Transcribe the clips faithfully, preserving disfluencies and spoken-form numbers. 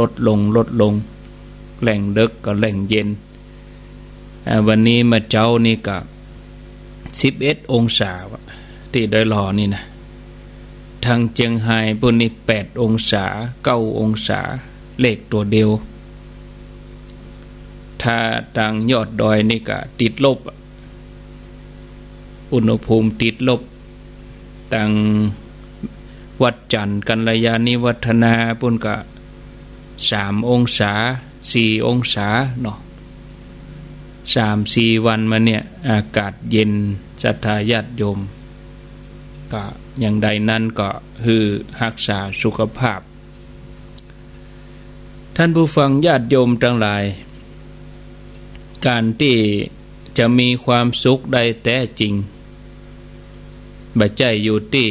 ลดลง ลดลง แล่งเดิ็กก็แล่งเย็น อ่า วันนี้เมื่อเจ๊านี่ก็สิบเอ็ดองศา ตี้ดอยหล่อนี่นะ ตางเจียงฮายปู๊นนี่แปดองศา เก้าองศา เลขตั๋วเดียว ถ้าตางยอดดอยนี่ก็ติดลบอะ อุณหภูมิติดลบ ตางวัดจันทร์กัลยาณิวัฒนาปู๊นก็สามองศา สี่องศาเนาะ สามสี่วันมาเนี่ย อากาศเย็น ศรัทธาญาติโยม ก็อย่างใดนั้นก็หื้อฮักษาสุขภาพ ท่านผู้ฟังญาติโยมตังหลาย ก๋านตี้จะมีความสุขได้แต๊จริง บ่ใจ้อยู่ตี้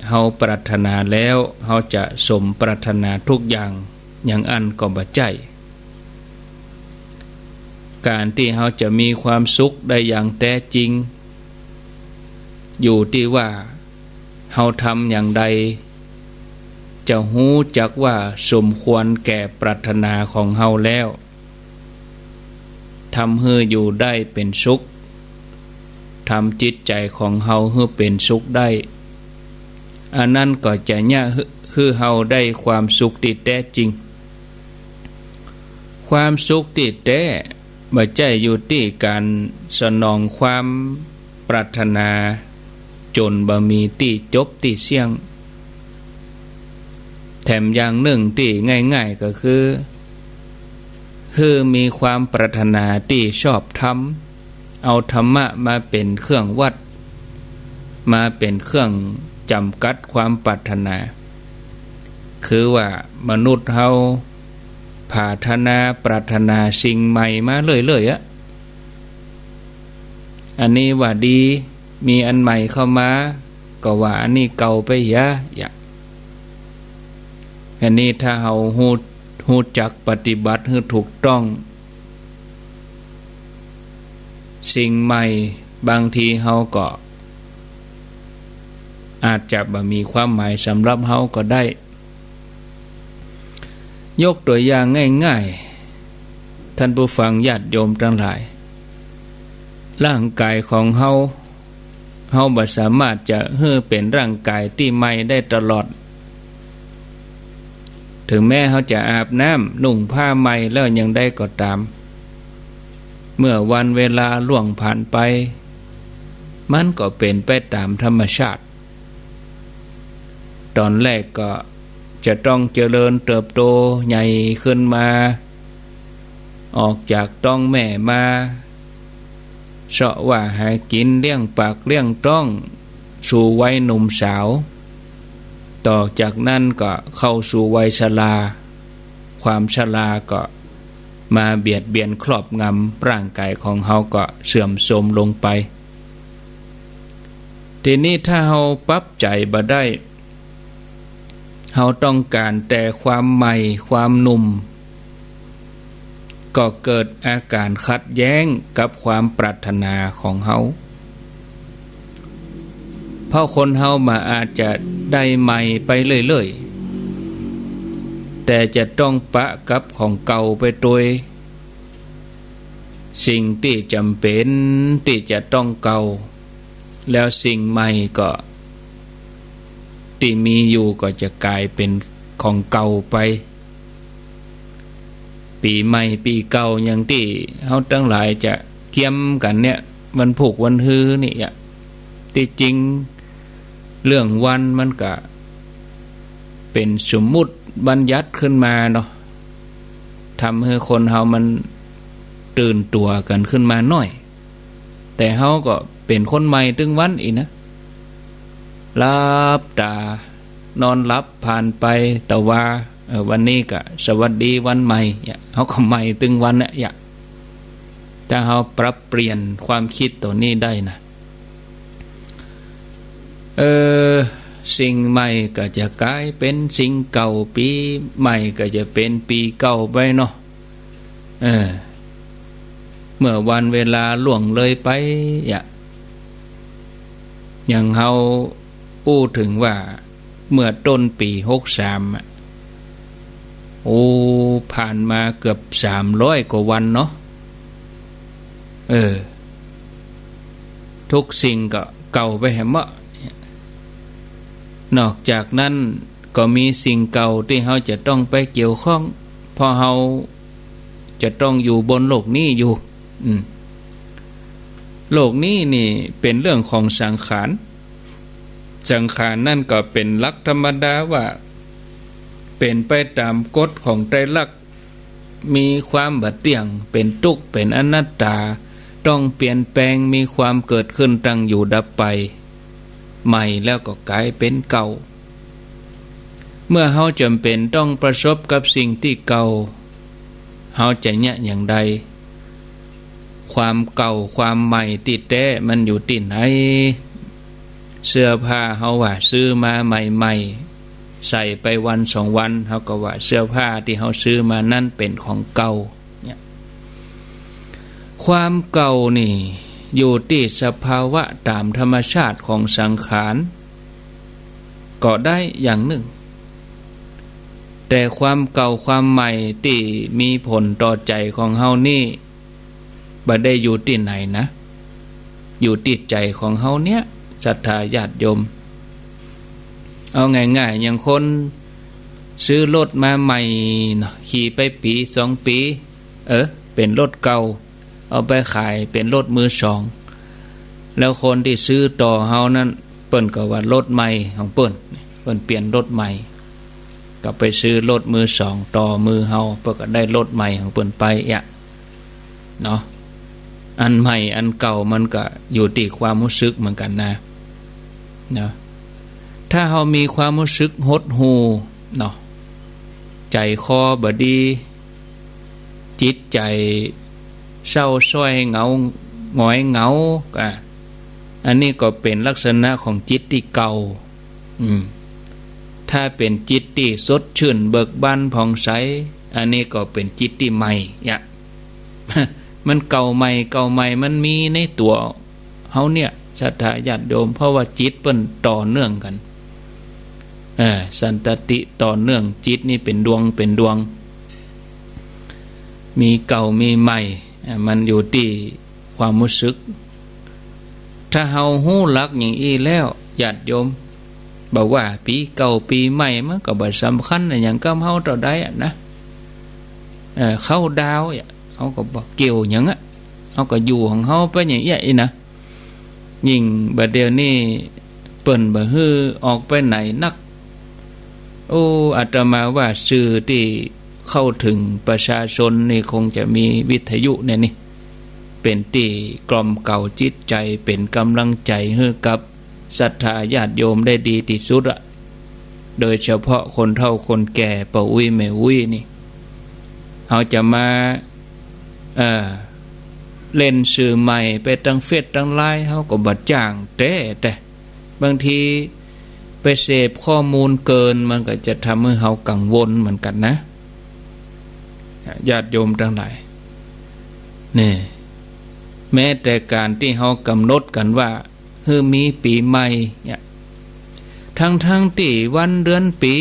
เฮาปรารถนาแล้ว เฮาจะสมปรารถนาทุกอย่าง อย่างอั้นก็บ่ใจ้ ก๋านตี้เฮาจะมีความสุขได้อย่างแต๊จริง อยู่ตี้ว่า เฮาทำอย่างใด จะฮู้จักว่าสมควรแก่ปรารถนาของเฮาแล้ว ทำหื้ออยู่ได้เป๋นสุข ทำจิตใจ๋ของเฮาหื้อเป๋นสุขได้ อันนั้นก็จะเยียะหื้อ หื้อเฮาได้ความสุขตี้แต๊จริง ความสุขตี้แต๊ บ่ใจ้อยู่ตี้ก๋านสนองความปรารถนาจ๋นบ่มีตี้จบตี้เสี้ยง แถมอย่างนึ่งตี้ง่ายๆ ก็คือ หื้อมีความปรารถนาตี้ชอบธรรม เอาธรรมะมาเป๋นเครื่องวัด มาเป๋นเครื่องจ๋ำกัดความปรารถนา คือว่ามนุษย์เฮาผาถนาปรารถนาสิ่งใหม่มาเรื่อยๆ อะ อันนี้ว่าดี มีอันใหม่เข้ามา ก็ว่าอันนี้เก่าไปเหีย อย่าง อันนี้ถ้าเฮาฮู้ ฮู้จักปฏิบัติหื้อถูกต้อง สิ่งใหม่บางทีเฮาก็อาจจะบ่มีความหมายสำหรับเฮาก็ได้ ยกตั๋วอย่างง่ายๆ ท่านผู้ฟังญาติโยมตังหลาย ร่างก๋ายของเฮา เฮาบ่สามารถจะหื้อเป๋นร่างก๋ายตี้ใหม่ได้ตลอด เถิงแม้เฮาจะอาบน้ำ นุ่งผ้าใหม่แล้วอย่างใดก็ต๋าม เมื่อวันเวลาล่วงผ่านไป มันก็เป๋นไปต๋ามธรรมชาติ ต๋อนแรกก็จะต้องเจริญเติบโตใหญ่ขึ้นมา ออกจากต๊องแม่มา เซาะว่าหากิ๋นเลี้ยงปากเลี้ยงต๊อง สู่วัยหนุ่มสาว ต่อจากนั้นก็เข้าสู่วัยชรา ความชราก็มาเบียดเบียนครอบงำ ร่างก๋ายของเฮาก็เสื่อมโทรมลงไป ทีนี้ถ้าเฮาปรับใจ๋บ่ได้ เฮาต้องก๋านแต่ความใหม่ ความหนุ่ม ก็เกิดอาก๋านขัดแย้งกับความปรารถนาของเฮา เพราะคนเฮาบ่อาจจะได้ใหม่ไปเรื่อยๆ แต่จะต้องปะกับของเก่าไปตวย สิ่งตี้จ๋ำเป๋นตี้จะต้องเก่า แล้วสิ่งใหม่ก็ ตี้มีอยู่ก็จะก๋ายเป๋นของเก่าไป ปี๋ใหม่ปี๋เก่าอย่างตี้เฮาตังหลายจะเกียมกั๋นเนี่ย วันพูกวันฮือนี่อะ ตี้จริงเรื่องวันมันก็เป๋นสมมุติบัญญัติขึ้นมาเนาะ ทำหื้อคนเฮามันตื่นตั๋วกั๋นขึ้นมาหน้อย แต่เฮาก็เป๋นคนใหม่ตึงวันอี้นะ หลับต๋านอนหลับผ่านไป แต่ว่า เออ วันนี้ก็สวัสดีวันใหม่ เนี่ย เฮาก็ใหม่ตึงวันเนี่ย เนี่ย ถ้าเฮาปรับเปลี่ยนความคิดตั๋วนี้ได้นะ เออ สิ่งใหม่ก็จะก๋ายเป๋นสิ่งเก่า ปี๋ใหม่ก็จะเป๋นปี๋เก่าไปเนาะ เออ เมื่อวันเวลาล่วงเลยไปอะ อย่างเฮาอู้เถิงว่า เมื่อต้นปี๋หกสามอะ โอ้ ผ่านมาเกือบสามร้อยกว่าวันเนาะ เออ ทุกสิ่งก็เก่าไปแหมเมาะ นอกจากนั้นก็มีสิ่งเก่าตี้เฮาจะต้องไปเกี่ยวข้อง เพราะเฮาจะต้องอยู่บนโลกนี้อยู่ อืม โลกนี้นี่เป๋นเรื่องของสังขาร สังขารนั่นก็เป๋นหลักธรรมดาว่า เป๋นไปต๋ามกฎของไตรลักษณ์ มีความบ่เตี้ยง เป๋นตุ๊กข์ เป๋นอนัตตา ต้องเปลี่ยนแปลง มีความเกิดขึ้น ตั้งอยู่ ดับไป ใหม่แล้วก็ก๋ายเป๋นเก่า เมื่อเฮาจ๋ำเป๋นต้องประสบกับสิ่งตี้เก่า เฮาจะเยียะอย่างใด ความเก่าความใหม่ตี้แต๊มันอยู่ตี้ไหน เสื้อผ้าเฮาว่าซื้อมาใหม่ๆ ใส่ไปวันสองวัน เฮาก็ว่าเสื้อผ้าตี้เฮาซื้อมานั้นเป๋นของเก่า เนี่ย ความเก่านี่อยู่ตี้สภาวะต๋ามธรรมชาติของสังขาร ก็ได้อย่างนึ่ง แต่ความเก่าความใหม่ตี้มีผลต่อใจ๋ของเฮานี่ บ่ได้อยู่ตี้ไหนนะ อยู่ตี้ใจ๋ของเฮาเนี่ย ศรัทธาญาติโยม เอาง่ายๆ อย่างคนซื้อรถมาใหม่เนาะ ขี่ไปปี๋สองปี๋ เออ เป๋นรถเก่า เอาไปขายเป๋นรถมือสอง แล้วคนตี้ซื้อต่อเฮานั้น เปิ้นก็ว่ารถใหม่ของเปิ้น เปิ้นเปลี่ยนรถใหม่ ก็ไปซื้อรถมือสองต่อมือเฮา เปิ้นก็ได้รถใหม่ของเปิ้นไปเอี้ย เนาะ อันใหม่อันเก่ามันก็อยู่ตี้ความฮู้สึกเหมือนกั๋นนะ เนาะ ถ้าเฮามีความฮู้สึกหดหู่เนาะ ใจ๋คอบ่ดี จิตใจ๋เศร้าส้อยเหงาหงอยเหงา อ่ะ อันนี้ก็เป๋นลักษณะของจิตตี้เก่า อืม ถ้าเป๋นจิตตี้สดชื่นเบิกบานผ่องใส อันนี้ก็เป๋นจิตตี้ใหม่ เนี่ย มันเก่าใหม่ เก่าใหม่ มันมีในตั๋วเฮาเนี่ย ศรัทธาญาติโยม เพราะว่าจิตเปิ้นต่อเนื่องกั๋น เออ สันตติต่อเนื่อง จิตนี่เป๋นดวง เป๋นดวง มีเก่ามีใหม่ อ่ะ มันอยู่ตี้ความฮู้สึก ถ้าเฮาฮู้หลักอย่างอี้แล้ว ญาติโยม บ่ว่าปี๋เก่าปี๋ใหม่ มันก็บ่สำคัญอะหยังกับเฮาเต้าใดอะนะ เออ เข้าดาวน์อะ เฮาก็บ่เกี่ยวหยังอะ เฮาก็อยู่ของเฮาไปอย่างเอี้ยอี้นะ ยิ่งบ่าเดี่ยวนี้เปิ้นบ่หื้อออกไปไหนนัก โอ้ อาตมาว่าสื่อตี้เข้าเถิงประชาชนนี่คงจะมีวิทยุเนี่ยนี่ เป๋นตี้กล่อมเกลาจิตใจ๋ เป๋นก๋ำลังใจ๋หื้อกับศรัทธาญาติโยมได้ดีตี้สุดอะ โดยเฉพาะคนเฒ่าคนแก่ ป้ออุ๊ยแม่อุ๊ยนี่ เฮาจะมา เอ่อ เล่นสื่อใหม่ไปตางเฟซตางไลน์ เฮาก็บ่จ้างแต๊ แต่บางทีไปเสพข้อมูลเกิน มันก็จะทำหื้อเฮากังวลเหมือนกั๋นนะ ญาติโยมตังหลาย นี่ แม้แต่ก๋านตี้เฮากำหนดกั๋นว่า หื้อมีปี๋ใหม่เนี่ย ตังๆ ตี้วันเดือนปี๋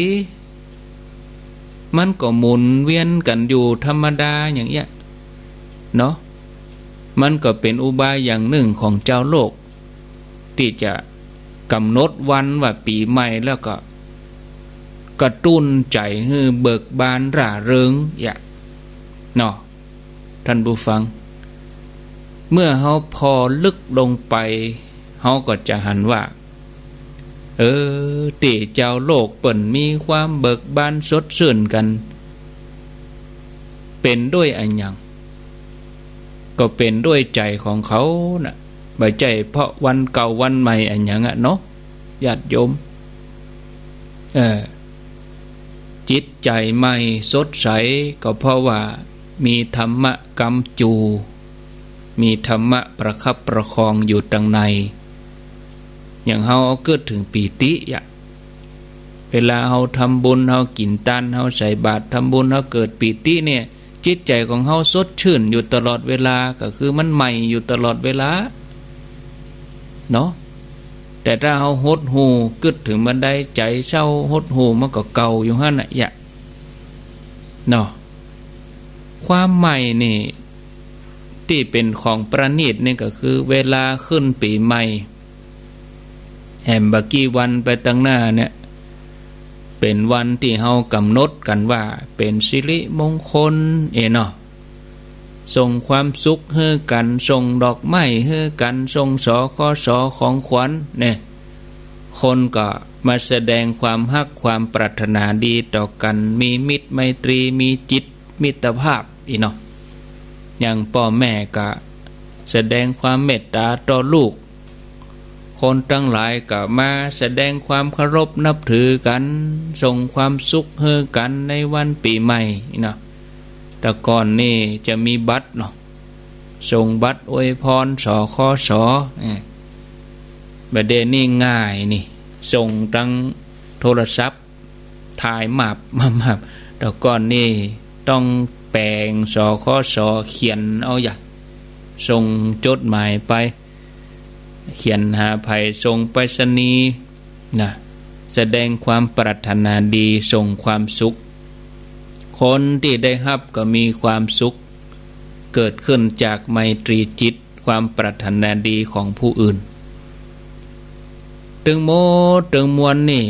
มันก็หมุนเวียนกั๋นอยู่ธรรมดาอย่างเอี้ย เนาะ มันก็เป๋นอุบายอย่างนึ่งของจาวโลก ตี้จะก๋ำหนดวันว่าปี๋ใหม่ แล้วก็กระตุ้นใจ๋หื้อเบิกบานร่าเริงเอี้ย เนาะ ท่านผู้ฟัง เมื่อเฮาผ่อลึกลงไป เฮาก็จะหันว่า เออ ตี้จาวโลกเปิ้นมีความเบิกบานสดชื่นกั๋น เป๋นด้วยอะหยัง ก็เป๋นด้วยใจ๋ของเขาน่ะ บ่ใจ้เพราะวันเก่าวันใหม่อะหยังอะเนาะ ญาติโยม เออ จิตใจ๋ใหม่สดใส ก็เพราะว่ามีธรรมะก๊ำจู มีธรรมะประคับประคองอยู่ตังใน อย่างเฮาเอากึ๊ดเถิงปีติอะ เวลาเฮาทำบุญ เฮากิ๋นตาน เฮาใส่บาตรทำบุญ เฮาเกิดปีติเนี่ย จิตใจ๋ของเฮาสดชื่นอยู่ตลอดเวลา ก็คือมันใหม่อยู่ตลอดเวลา เนาะ แต่ถ้าเฮาหดหู่ กึ๊ดเถิงบ่าใด ใจ๋เศร้าหดหู่ มันก็เก่าอยู่หั้นน่ะเอี้ย เนาะ ความใหม่นี่ ตี้เป๋นของประณีตนี่ก็คือเวลาขึ้นปี๋ใหม่ แหมบ่กี่วันไปตังหน้าเนี่ย เป๋นวันตี้เฮากำหนดกั๋นว่าเป๋นสิริมงคล เอเนาะ ส่งความสุขหื้อกั๋น ส่งดอกไม้หื้อกั๋น ส่ง สคส ของขวัญเนี่ย คนก็มาแสดงความฮักความปรารถนาดีต่อกั๋น มีมิตรไมตรี มีจิตมิตรภาพ อีเนาะ อย่างป้อแม่ก็แสดงความเมตต๋าต่อลูก คนตังหลายก็มาแสดงความเคารพนับถือกั๋น ส่งความสุขหื้อกั๋นในวันปี๋ใหม่ อีเนาะ แต่ก่อนนี่จะมีบัตรเนาะ ส่งบัตรอวยพร สคส เออ บ่าเดี่ยวนี้ง่ายนี่ ส่งตางโทรศัพท์ ถ่ายมาบ มาบ มาบ แต่ก่อนนี่ต้องแป๋ง สคส เขียนเอาอย่า ส่งจดหมายไป เขียนหาใผ ส่งไปรษณีย์นะ แสดงความปรารถนาดี ส่งความสุข คนตี้ได้ฮับก็มีความสุข เกิดขึ้นจากไมตรีจิต ความปรารถนาดีของผู้อื่น ตึงหมดตึงมวลนี่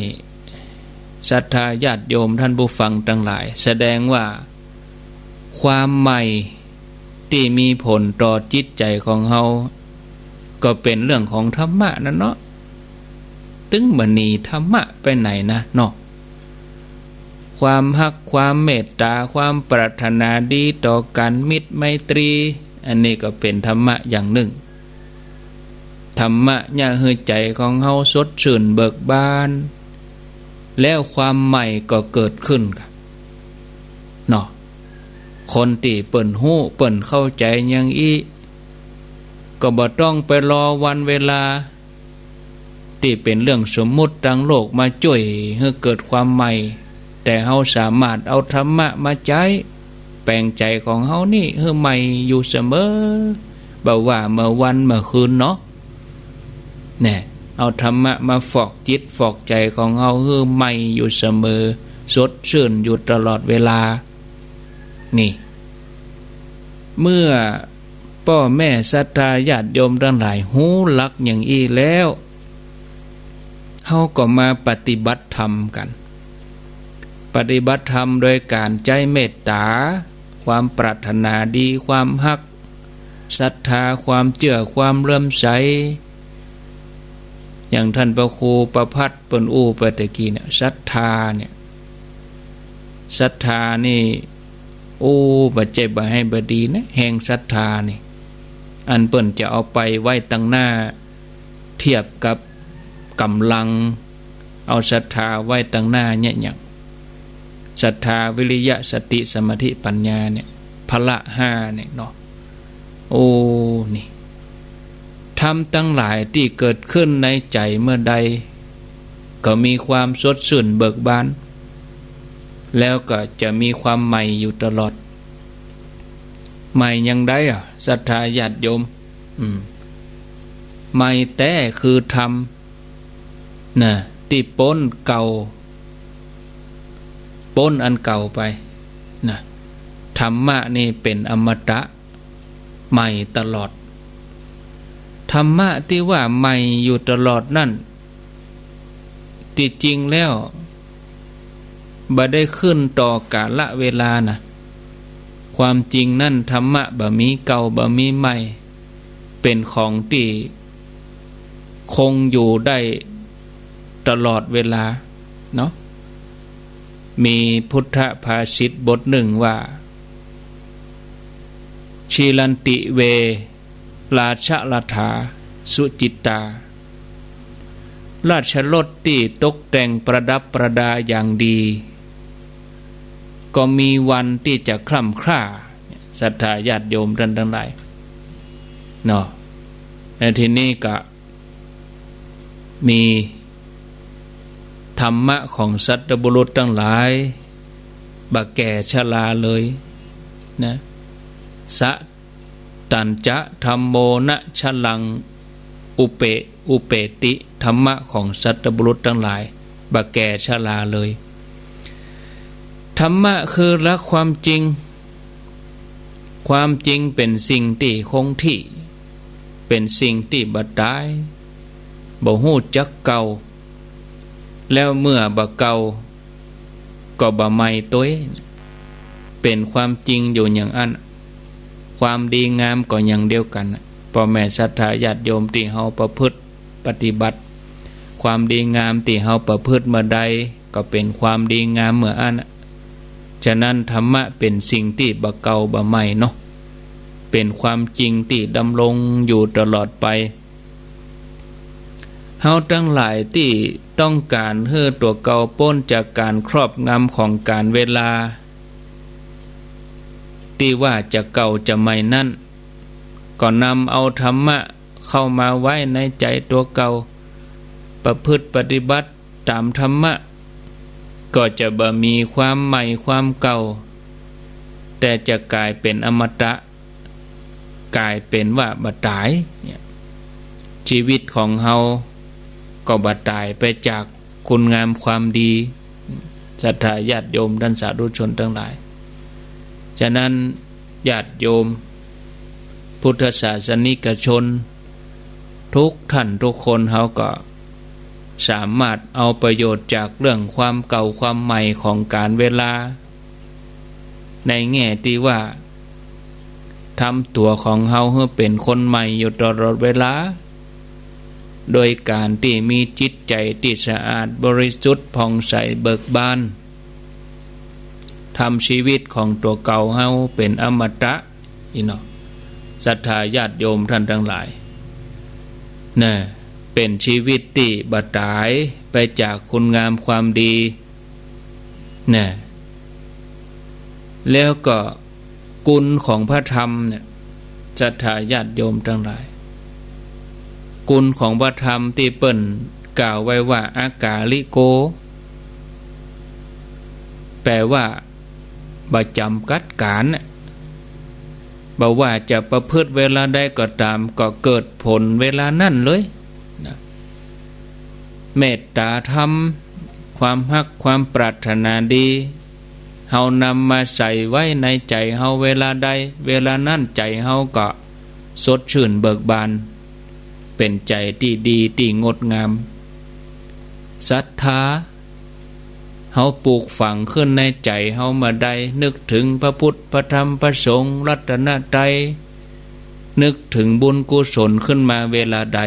ศรัทธาญาติโยมท่านผู้ฟังตังหลาย แสดงว่าความใหม่ตี้มีผลต่อจิตใจ๋ของเฮา ก็เป๋นเรื่องของธรรมะนั่นเนาะ ตึงบ่หนีธรรมะไปไหนนะเนาะ ความฮัก ความเมตต๋า ความปรารถนาดีต่อกั๋น มิตรไมตรี อันนี้ก็เป๋นธรรมะอย่างนึ่ง ธรรมะเยียะหื้อใจ๋ของเฮาสดชื่นเบิกบาน แล้วความใหม่ก็เกิดขึ้นเนาะ คนตี้เปิ้นฮู้เปิ้นเข้าใจ๋อย่างอี้ ก็บ่ต้องไปรอวันเวลา ตี้เป๋นเรื่องสมมุติตางโลกมาจ้วยหื้อเกิดความใหม่ แต่เฮาสามารถเอาธรรมะมาใจ๊แป๋งใจ๋ของเฮานี่หื้อใหม่อยู่เสมอ บ่ว่าเมื่อวันเมื่อคืนเนาะ แน่ เอาธรรมะมาฟอกจิตฟอกใจ๋ของเฮาหื้อใหม่อยู่เสมอ สดชื่นอยู่ตลอดเวลา นี่ เมื่อป้อแม่ศรัทธาญาติโยมตังหลายฮู้หลักอย่างอี้แล้ว เฮาก็มาปฏิบัติธรรมกั๋น ปฏิบัติธรรมโดยก๋านใจ๊เมตต๋า ความปรารถนาดี ความฮัก ศรัทธา ความเจื้อ ความเลื่อมใส อย่างท่านพระครูประภัทรเปิ้นอู้ไปตะกี้เนี่ย ศรัทธาเนี่ย ศรัทธานี่ โอ้ บ่ใจ้บ่หื้อบ่ดีนะ แฮงศรัทธานี่ อันเปิ้นจะเอาไปไว้ตังหน้า เทียบกับก๋ำลัง เอาศรัทธาไว้ตังหน้าเนี่ย อย่างศรัทธา วิริยะ สติ สมาธิ ปัญญาเนี่ย พละห้าเนี่ยเนาะ โอ้ นี่ ธรรมตังหลายตี้เกิดขึ้นในใจ๋เมื่อใด ก็มีความสดชื่นเบิกบาน แล้วก็จะมีความใหม่อยู่ตลอด ใหม่อย่างใดอะ ศรัทธาญาติโยม อืม ใหม่แต๊คือธรรม นะ ตี้ป๊นเก่า ป๊นอันเก่าไป นะ ธรรมะนี่เป๋นอมตะ ใหม่ตลอด ธรรมะตี้ว่าใหม่อยู่ตลอดนั่น ตี้จริงแล้ว บ่ได้ขึ้นต่อกาละเวลานะ ความจริงนั่นธรรมะบ่มีเก่าบ่มีใหม่ เป๋นของตี้คงอยู่ได้ตลอดเวลาเนาะ มีพุทธภาษิตบทนึ่งว่า ชีรันติเว ราชรถา สุจิตตา ราชรถตี้ตกแต่งประดับประดาอย่างดี ก็มีวันตี้จะคร่ำคร่า ศรัทธาญาติโยมท่านตังหลาย เนาะ และทีนี้ก็ มีธรรมะของสัตบุรุษตังหลาย บ่แก่ชราเลยนะ สะตัญจะธัมโม นะชรัง อุเป อุเปติ ธรรมะของสัตบุรุษตังหลาย บ่แก่ชราเลย ธรรมะคือหลักความจริง ความจริงเป๋นสิ่งตี้คงตี้ เป๋นสิ่งตี้บ่ต๋าย บ่ฮู้จักเก่า แล้วเมื่อบ่เก่าก็บ่ใหม่ตวย เป๋นความจริงอยู่อย่างอั้น ความดีงามก็อย่างเดียวกั๋น ป้อแม่ศรัทธาญาติโยมตี้เฮาประพฤติปฏิบัติ ความดีงามตี้เฮาประพฤติเมื่อใดก็เป๋นความดีงามเมื่ออั้น ฉะนั้นธรรมะเป๋นสิ่งตี้บ่เก่าบ่ใหม่เนาะ เป๋นความจริงตี้ดำรงอยู่ตลอดไป เฮาตังหลายตี้ต้องก๋านหื้อตั๋วเก่าป๊นจากก๋านครอบงำของก๋าลเวลา ตี้ว่าจะเก่าจะใหม่นั้น ก็นำเอาธรรมะเข้ามาไว้ในใจ๋ตั๋วเก่า ประพฤติปฏิบัติต๋ามธรรมะ ก็จะบ่มีความใหม่ความเก่า แต่จะก๋ายเป๋นอมตะ ก๋ายเป๋นว่าบ่ต๋ายเนี่ย ชีวิตของเฮาก็บ่ต๋ายไปจากคุณงามความดี ศรัทธาญาติโยมต้านสาธุชนตังหลาย ฉะนั้นญาติโยมพุทธศาสนิกชน ทุกท่านทุกคนเฮาก็สามารถเอาประโยชน์จากเรื่องความเก่าความใหม่ของก๋าลเวลา ในแง่ตี้ว่าทำตั๋วของเฮาหื้อเป๋นคนใหม่อยู่ตลอดเวลา โดยก๋านตี้มีจิตใจ๋ตี้สะอาดบริสุทธิ์ผ่องใสเบิกบาน ทำชีวิตของตั๋วเก่าเฮาเป๋นอมตะ อี้เนาะ ศรัทธาญาติโยมต้านตังหลาย น่ะ เป๋นชีวิตตี้บ่ต๋ายไปจากคุณงามความดี น่ะ แล้วก็คุณของพระธรรมเนี่ย ศรัทธาญาติโยมตังหลาย คุณของพระธรรมตี้เปิ้นกล่าวไว้ว่าอากาลิโก แปลว่าบ่จ๋ำกัดก๋าลน่ะ บ่ว่าจะประพฤติเวลาใดก็ต๋าม ก็เกิดผลเวลานั้นเลยนะ เมตต๋าธรรม ความฮัก ความปรารถนาดี เฮานำมาใส่ไว้ในใจ๋เฮาเวลาใด เวลานั้นใจ๋เฮาก็สดชื่นเบิกบาน เป๋นใจ๋ตี้ดีตี้งดงาม ศรัทธา เฮาปลูกฝังขึ้นในใจ๋เฮาเมื่อใด นึกเถิงพระพุทธ พระธรรม พระสงฆ์ รัตนตรัย นึกเถิงบุญกุศลขึ้นมาเวลาใด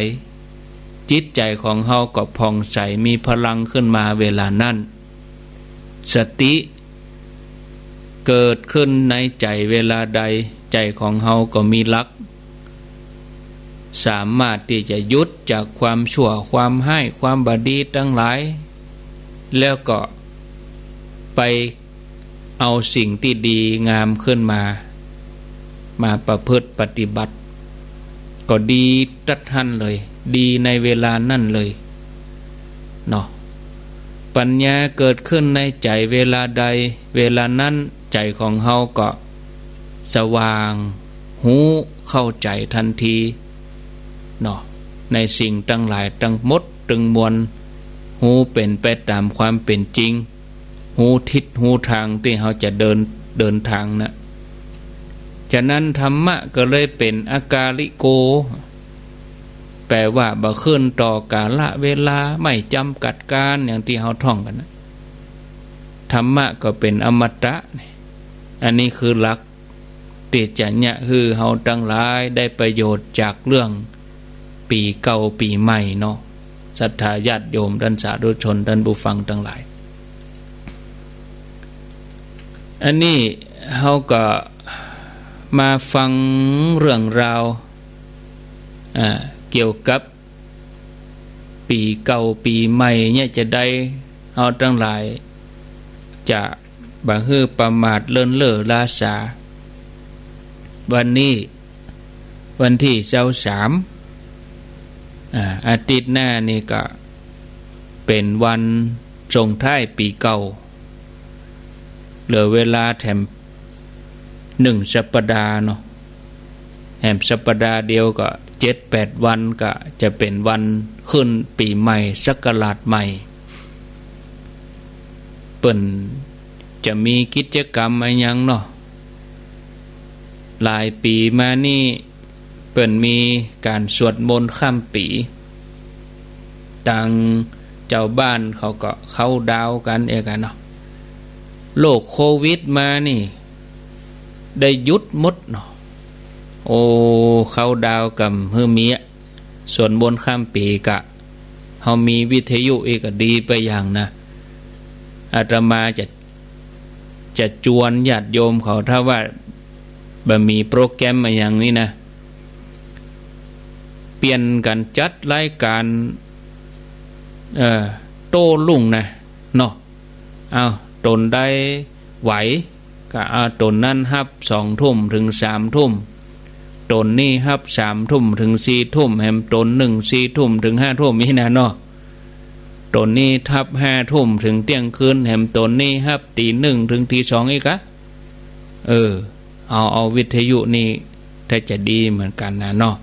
จิตใจ๋ของเฮาก็ผ่องใส มีพลังขึ้นมาเวลานั้น สติเกิดขึ้นในใจ๋เวลาใด ใจ๋ของเฮาก็มีหลัก สามารถตี้จะหยุดจากความชั่ว ความฮ้าย ความบ่ดีตังหลาย แล้วก็ไปเอาสิ่งตี้ดีงามขึ้นมา มาประพฤติปฏิบัติ ก็ดีตั๊ดหั้นเลย ดีในเวลานั้นเลยเนาะ ปัญญาเกิดขึ้นในใจ๋เวลาใด เวลานั้นใจ๋ของเฮาก็สว่าง ฮู้เข้าใจ๋ตันทีเนาะ ในสิ่งตังหลายตังหมดตังมวล ฮู้เป๋นไปต๋ามความเป๋นจริง ฮู้ทิศฮู้ตางตี้เฮาจะเดิน เดินตางน่ะ ฉะนั้นธรรมะก็เลยเป๋นอากาลิโก แปลว่าบ่ขึ้นต่อกาละเวลา ไม่จ๋ำกัดก๋าล อย่างตี้เฮาท่องกั๋นน่ะ ธรรมะก็เป๋นอมตะ อันนี้คือหลัก ตี้จะเยียะหื้อเฮาตังหลายได้ประโยชน์จากเรื่องปี๋เก่าปี๋ใหม่เนาะ ศรัทธาญาติโยมต้านสาธุชนต้านผู้ฟังตังหลาย อันนี้เฮาก็มาฟังเรื่องราว อ่า เกี่ยวกับ ปี๋เก่าปี๋ใหม่เนี่ยจะใด เฮาตังหลายจะบ่หื้อประมาทเลินเล่อล้าสา วันนี้วันตี้ซาวสาม อ่า อาทิตย์หน้านี่ก็เป๋นวันส่งท้ายปี๋เก่า เหลือเวลาแถม หนึ่งสัปดาห์เนาะ แหมสัปดาห์เดียวก็เจ็ดแปดวัน ก็จะเป๋นวันขึ้นปี๋ใหม่ศักราชใหม่ เปิ้นจะมีกิจกรรมอะหยังเนาะ หลายปี๋มานี่เปิ้นมีก๋านสวดมนต์ข้ามปี๋ ตางจาวบ้านเขาก็เคาน์ดาวน์กั๋นเอกอะเนาะ โรคโควิดมานี่ได้หยุดหมดเนาะ โอ้ เคาน์ดาวน์ก่ำหื้อมีอะ สวดมนต์ข้ามปี๋กะ เฮามีวิทยุอีกก็ดีไปอย่างนะ อาตมาจะ จะจวนญาติโยมเขา ถ้าว่าบ่มีโปรแกรมอะหยังนี่นะ เปลี่ยนกั๋นจัดรายก๋าน เอ่อ โต้รุ่งนะ เนาะ เอา ตนใดไหว ก็เอาตนนั้นฮับสองทุ่มเถิงสามทุ่ม ตนนี้ฮับสามทุ่มเถิงสี่ทุ่ม แหมตนนึ่งสี่ทุ่มเถิงห้าทุ่มนี่นะเนาะ ตนนี้ฮับห้าทุ่มเถิงเตี้ยงคืน แหมตนนี้ฮับตี๋นึ่งเถิงตี๋สองอีกอะ เออ เอา เอาวิทยุนี่ถ้าจะดีเหมือนกั๋นนะเนาะ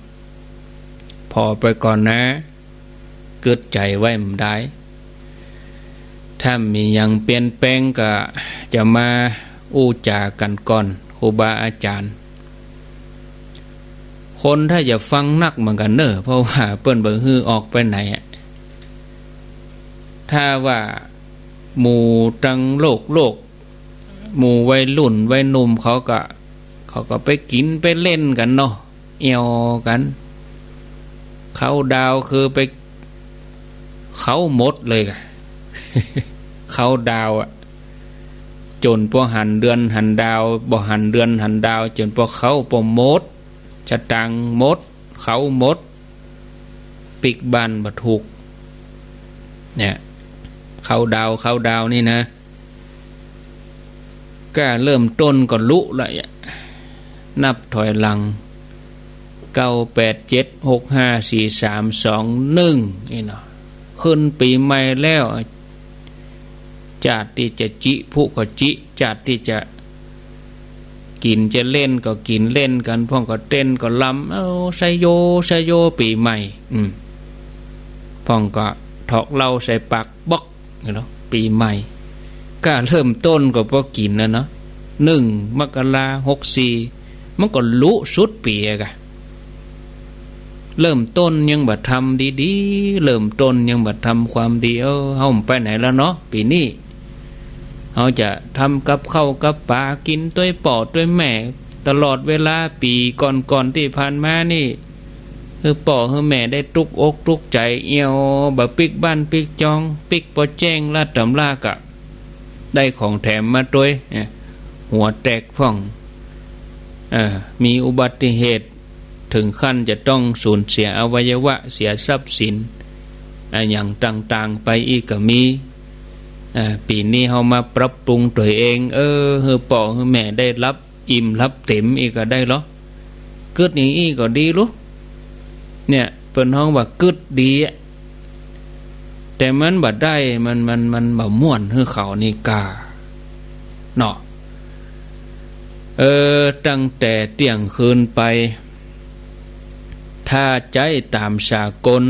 ผ่อไปก่อนนะ กึ๊ดใจ๋ไว้บ่ดาย ถ้ามีหยังเปลี่ยนแปลงก็จะมาอู้จ๋ากั๋นก่อน ครูบาอาจ๋ารย์ คนถ้าจะฟังนักเหมือนกั๋นเน่อ เพราะว่าเปิ้นบ่หื้อออกไปไหนอะ ถ้าว่าหมู่ตังโลกโลก หมู่วัยรุ่นวัยหนุ่มเขาก็ เขาก็ไปกิ๋นไปเล่นกั๋นเนาะ เอี่ยวกั๋น เคาน์ดาวน์คือไป เคาน์หมดเลยกะ เคาน์ดาวน์อะ จ๋นปอหันเดือนหันดาว บ่หันเดือนหันดาว จ๋นปอเคาน์ปอหมด สตางค์หมด เคาน์หมด ปิ๊กบ้านบ่ถูก เนี่ย เคาน์ดาวน์ เคาน์ดาวน์นี่นะ ก้าเริ่มต้นก็ลุละอะ นับถอยหลัง เก้า แปด เจ็ด หก ห้า สี่ สาม สอง หนึ่ง นี่เนาะ ขึ้นปี๋ใหม่แล้ว จ๊าดตี้จะจิพลุก็จิ จ๊าดตี้จะกิ๋นจะเล่นก็กิ๋นเล่นกั๋น พ่องก็เต้นก็รำ เอ้า ไซโย ไซโย ปี๋ใหม่ อืม พ่องก็ถอกเหล้าใส่ปาก บอก เนาะ ปี๋ใหม่ ก้าเริ่มต้นก็ปอกิ๋นน่ะเนาะ หนึ่ง มกรา หกสี่ มันก็ลุสุดปี๋อะกะ เริ่มต้นยังบ่ทำดีๆ เริ่มต้นยังบ่ทำความดี เออ เฮาไปไหนแล้วเนาะ ปี๋นี้ เฮาจะทำกับข้าวกับป๋ากิ๋นตวยป้อตวยแม่ ตลอดเวลาปี๋ก่อนๆ ตี้ผ่านมานี่ หื้อป้อหื้อแม่ได้ตุ๊กอกตุ๊กใจ๋ เอี่ยว บ่ปิ๊กบ้านปิ๊กจอง ปิ๊กปอแจ้งลาดต๋ำรากะ ได้ของแถมมาตวย เนี่ย หัวแตกพ่อง เอ่อ มีอุบัติเหตุ เถิงขั้นจะต้องสูญเสียอวัยวะ เสียทรัพย์สิน อะหยังต่างๆ ไปอีกก็มี เอ่อ ปี๋นี้เฮามาปรับปรุงตวยเอง เออ หื้อป้อหื้อแม่ได้หลับ อิ่มหลับเต็มอีกก็ได้ลอ กึ๊ดอย่างอี้ก็ดีลุ เนี่ย เปิ้นฮ้องว่ากึ๊ดดีอะ แต่มันบ่ได้ มัน มัน มันบ่ม่วนหื้อเขานี่ก้า เนาะ เออ ตั้งแต่เตี้ยงคืนไป ถ้าใจ๊ต๋ามสากล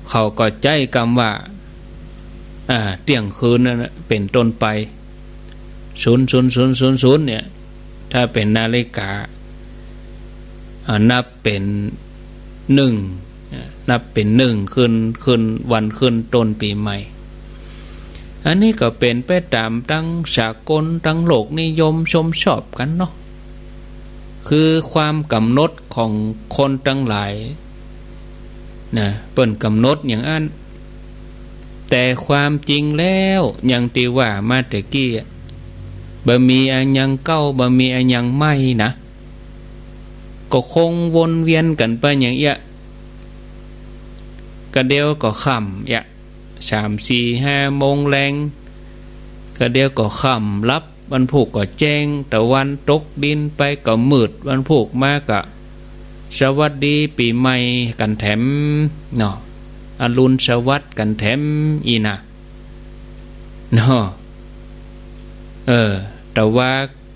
เขาก็ใจ๊กำว่า อ่า เตี้ยงคืนนั้นน่ะ เป๋นต้นไป ศูนย์ ศูนย์ ศูนย์ ศูนย์ ศูนย์ เนี่ย ถ้าเป๋นนาฬิกา อ่า นับเป๋นหนึ่ง อ่า นับเป๋นหนึ่ง ขึ้น ขึ้นวันขึ้นต้นปี๋ใหม่ อันนี้ก็เป๋นไปต๋ามตังสากล ตังโลกนิยมชมชอบกั๋นเนาะ คือความก๋ำหนดของคนตังหลาย นะ เปิ้นก๋ำหนดอย่างอั้น แต่ความจริงแล้ว อย่างตี้ว่ามาแต่กี้อะ บ่มีอะหยังเก๊า บ่มีอะหยังใหม่นะ ก็คงวนเวียนกั๋นไปอย่างเอี้ย กะเดี่ยวก็ค่ำเอี้ย สาม สี่ ห้า โมงแลง กะเดี่ยวก็ค่ำลับ วันพูกก็แจ้ง ตะวันตกดินไปก็มืด วันพูกมาก็สวัสดีปี๋ใหม่กั๋นแถมเนาะ อรุณสวัสดิ์กั๋นแถมอี้นะเนาะ เออ แต่ว่า